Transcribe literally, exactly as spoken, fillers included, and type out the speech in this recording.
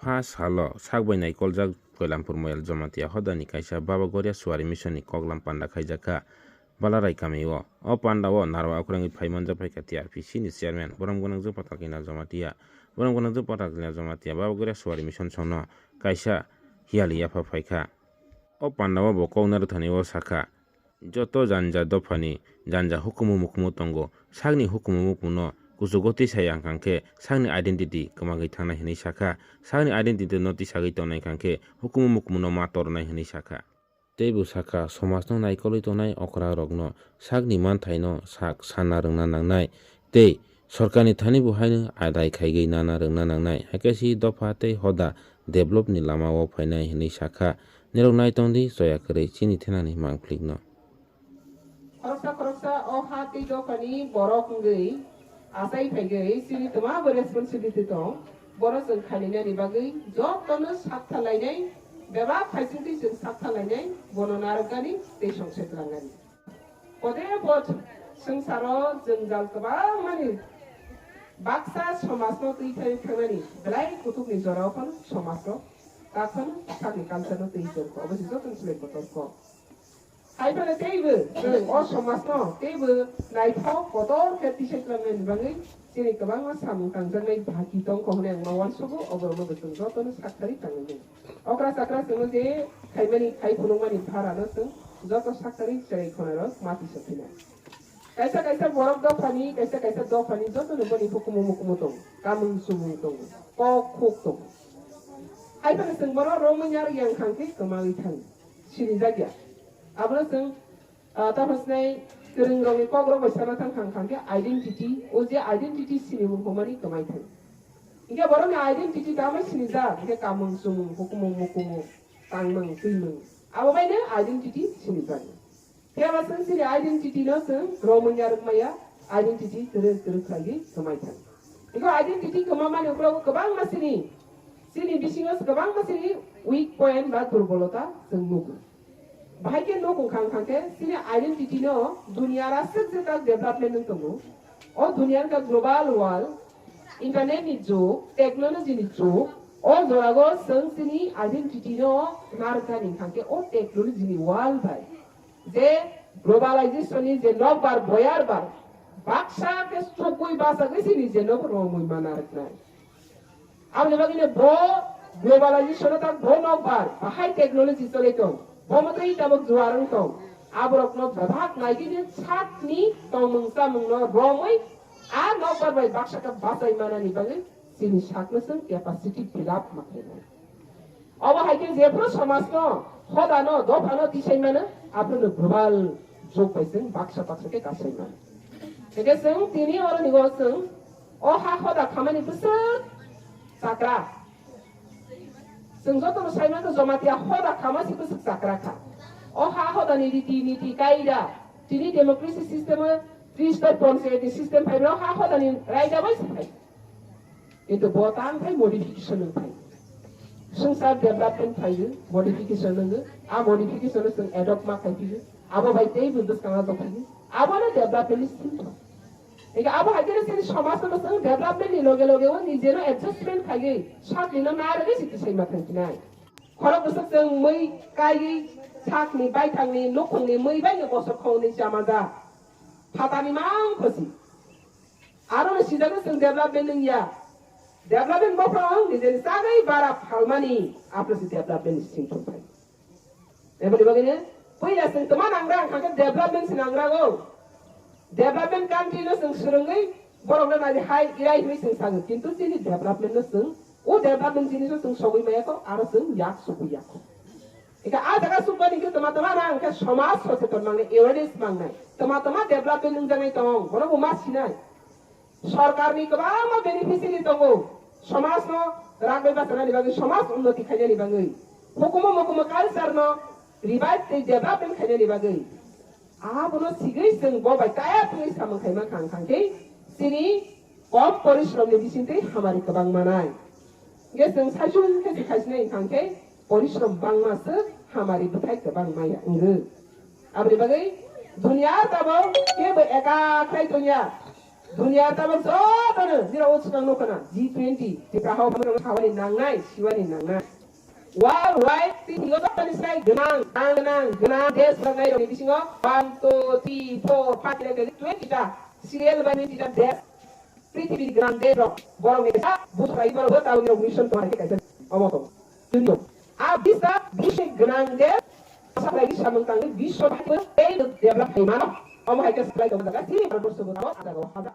Ha salo sak bai naikoljak Koilampur Moyal Jamatia hodani kaisa Baba Goria Suari Mission ni koklam panda khaijakha Balarai kamio. O panda o narwa okrwngwi phai manjak phaikha T R P C ni chairman Borom Gwnangjak Patalkina Jamatia. Borom Gwnangjak Patalkina Jamatia Baba Goria Suari Mission songno kaisa hiyali yapha phaikha. O panda o bo kokna rwthani o sakha, joto janja dophani janja hukumu mukumu tongo, sakni hukumu mukumu no kuchugo tisai ang kang khe sakni identity kwmagwi thangnai hwnwi sakha, sakni identity no tisagwi tongnai kang khe hukumu mukumu no ma tornai hwnwi sakha. Teibo sakha, somajno naikolwi tongnai okra rokno sakni manthaino sak sanna rwngna nangnai tei sorkarni thani bo haino adai khaigwi nana rwngna nangnai, hakhe si dopha tei hoda developni lamao phainai hwnwi sakha. Nirok nai tongdi, choya kwrwi chini thenani mangplikno. Khoroksa khoroksa o ha tei dophani borok wngwi achai phaigwi chini twma bo responsibility tong. Bono chwng khaninani bagwi jotono sakthalainai, bebak phaisingtwi chwng sakthalainai, bono narwkgani tei songsetlangani. Kode bot swngcharo jwngjal kwbangmani baksa somajno twi thai thangmani belai kutukni jorao phano somajrok takhwno sakni culture-no twi tongkho, obo se jotono chwlai kotorkho. Hai phano teibo chwng o somajno teibo naithok kotor khe tisai twlangmani bagwi chini kwbangma samung tangjaknai bhagi tongkho hwnwi ang ma uansugo, oborokno bo chwng jotono sakthari tangwi mano. Okra chakra chwngno je khaimani, khai phunukmani bharano chwng joto sakthari cherai khonarok ma tisa phina. Kaisa kaisa borok dophani, kaisa kaisa dophani jotono boni hukumu mukumu tongo, kamung chumung tongo, kok khuk tongo. Hai phano chwng bono romwi narwk yang khang khe kwmawi thango, sinijakya. Abono chwng, ah, tapha sinai kwrwng rokni kok rok bai sana thang khang khang khe identity, o je identity sinimung hwnmani kwmai thango. Hinkhe borokni identity tamo sinijak, hinkhe kamung chumung, hukumu mukumu, tangmung twimung, abo baino identity sinijak. Phiya ba chwng chini identity no chwng romwi narwk maya, identity kwrwk kwrwk khlaiwi kwmai thang. Iko identity kwmamani uklogo kwbangma chini, chini bisingo kwbangma chini weak point ba durbolota chwng nugo. Bahai khe nuk wngkha wngkha khe chini identity no duniya rasuk jeta development wng tongo. O duniya wngkha global world, internet ni jug, technology ni jug. O jorago chwng chini identity no narwknani wngkha khe o technology ni world bai. Je globalization ni je nokbar boyar bar, baksa khe chukui bachagwi se nije nok romwi mana rwknai. Aboni bagwi no bo globalization o tak bo nokbar, bahai technology choli tong, bo mwtwi tabuk juar wng tong, aborok no bebak naigwi sakni tongmung chamung no romwi a nokbar bai baksa khe bachai manani bagwi chini sakno chwng capacity build up ma khainai. Obo hai khe jephru somajno, hodano, dophano tisai mano, aphuru global jug bai chwng baksa baksa khe kasai mano. Hingkhe chwng tini oroni o chwng o ha hoda khamani bwswk chakra. Chwng jotono sai mano Jamatia hoda khama se bwswk chakra kha. O ha hodani riti niti kaida, tini democracy system o, tris ta ponchayati system phai mano, ha hodani raida bai se phai. Kintu bo tang phai modification wng phai. Swngchar development phaiwi modification wngwi, a modification no chwng adopt ma khai phaiwi, abo bai teibo bwskango tong phaiwi, abono development ni simi tong. Ega abo hai khe chini somaj no chwng development ni loge loge o nije no adjustment khaiwi sakni no narwgwi se tisai ma thang phinai. Khorok bwswk chwng mui kaiwi sakni baithangni nukhungni mui bai no bosor khongni chamanja phatani mang khosi. Aro no sijak no chwng development wng ya. Development bophro wng nijeni chagwi bara phalmani, aphro se development ni sing thung phai. Eboni bagwi no puila chwng tma nangra, ang kha khe development se nangra go. Development country no chwng swrwngwi borok no nai hai irai hwnwi chwng sago, kintu chini development no chwng, o development jinis no chwng sogwi maya kho, aro chwng yak sugwi ya kho. Eka a jaga sukmani khe tma tma rang khe somaj socheton mangnai, awareness mangnai, tma tma development wngjaknai tong, bono bo ma sinai. Sorkarni kwbangma beneficiary tongo, somajno rang bai bachanani bagwi, somaj unnoti khainani bagwi, hukumu mukumu culture no revive tei development khainani bagwi. Abono sigwi chwng bo bai kaya thwngwi samung khaima khang khang khe chini kom porishrom ni bisingtwi hamari kwbang manai. Hingkhe chwng saichung khe se khaisinai wngkha hingkhe porishrom bangma se hamari bwthai kwbang maya wngo. Aboni bagwi duniya tabok kebo eka khlai tongya. Dunia tabok jotono nirok o swkang nukha na G twenty Tipra hao hamrok hawani nangnai, siwani nangnai. Worldwide prithibigo jotoni sai gwnang, gwnang, gwnang desh rok nai rokni bisingo one, two, three, four, five, like twenty ta serial bai twenty ta desh. Prithibi gwnang desh rok borok ni sa buthai borok bo tabok nirok mission tong hai kaisa omo tong. Dunia. A bisa bisi gwnang desh sa bai samung tangwi biswa bhai tei develop hai mano. Omo hai khe supply tong jaga thini Bharat borso bo tabok ada go haja.